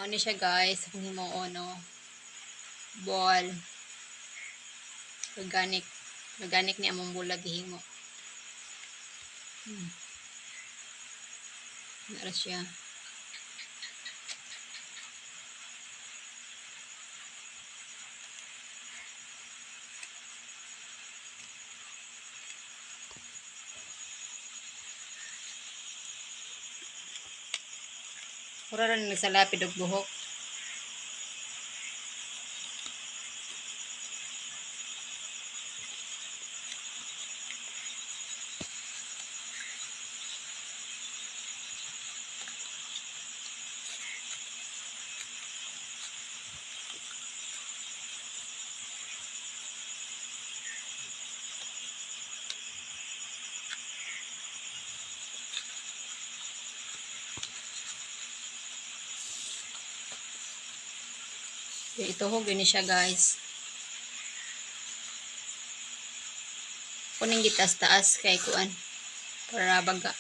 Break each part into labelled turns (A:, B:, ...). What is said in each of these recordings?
A: Mao ni siya, guys, akong himuon, no. Ball. Organic. Organic ni among bulag gihimo. Nara siya. Mura ra nagsalapid og buhok. Ituhog yun ni siya, guys. Kuning gitas taas kay kuan para baga.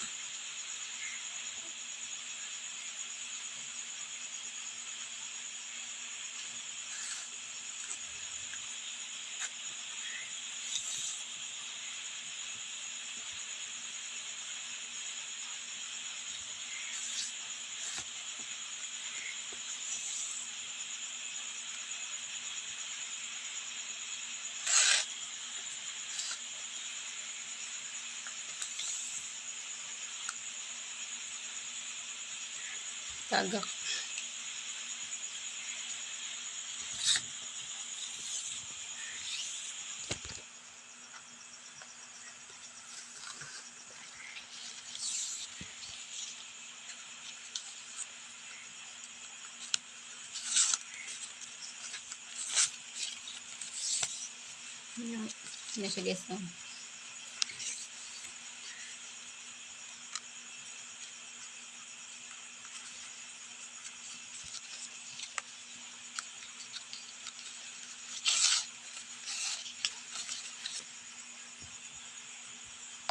A: Tagak. Ano na siya, guys, no?